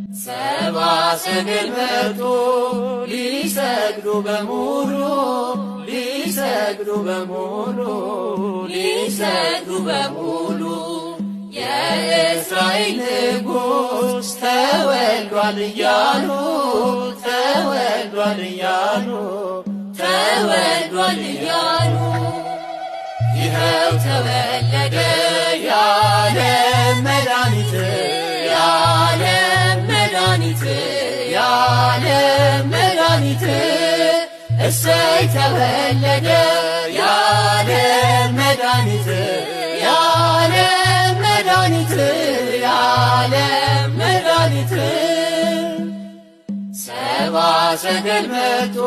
ሰብአ ሰገል መጡ ሊሰግዱ በሙሉ ሊሰግዱ በሙሉ ሊሰግዱ በሙሉ የእስራኤል ንጉሥ ተወልዷል እያሉ ተወልዷል እያሉ ተወልዷል እያሉ ይኸው ተወለደ የዓለም መድኃኒት የዓለም መድኃኒት የዓለም መድኃኒት እሰይ ተወለደ የዓለም መድኃኒት የዓለም መድኃኒት የዓለም መድኃኒት ሰብአ ሰገል መጡ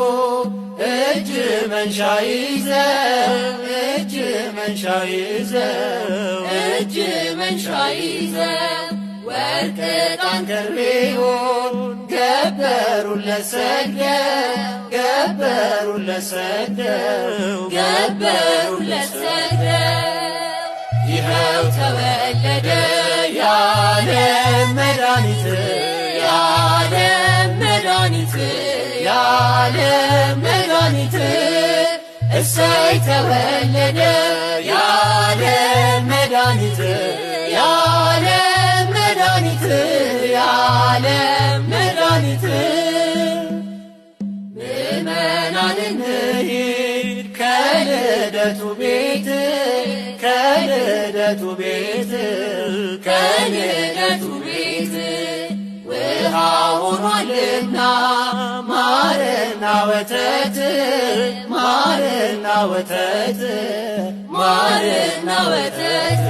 እጅ መንሻ ይዘው እጅ መንሻ ይዘው እጅ መንሻ ይዘው ወርቅ ዕጣን ከርቤውን ገበሩለት ሰግደው ገበሩለት ሰግደው ገበሩለት ሰግደው ይኸው ተወለደ የዓለም መድኃኒት የዓለም መድኃኒት የዓለም መድኃኒት እሰይ ተወለደ የዓለም መድኃኒት የዓለም መድኃኒት የዓለም መድኃኒት ምእመናን እንሂድ ከልደቱ ቤት ከልደቱ ቤት ከልደቱ ቤት ውሃ ሆኗልና ማርና ወተት ማርና ወተት ማርና ወተት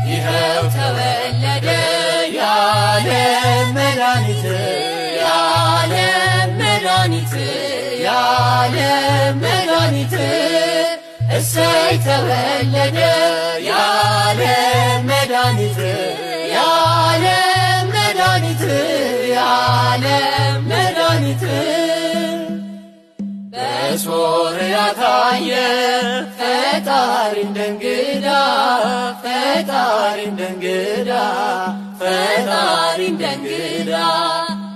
ይኸው ተወለደ የዓለም መድኃኒት የዓለም መድኃኒት የዓለም መድኃኒት እሰይ ተወለደ የዓለም መድኃኒት የዓለም መድኃኒት የዓለም መድኃኒት በሶርያ ታየ ፈጣሪ እንደ እንግዳ ፈጣሪ እንደ እንግዳ ፈጣሪ እንደ እንግዳ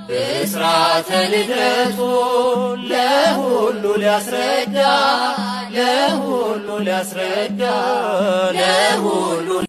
ብስራተ ልደቱን ለሁሉ ሊያስረዳ ለሁሉ ሊያስረዳ ለሁሉ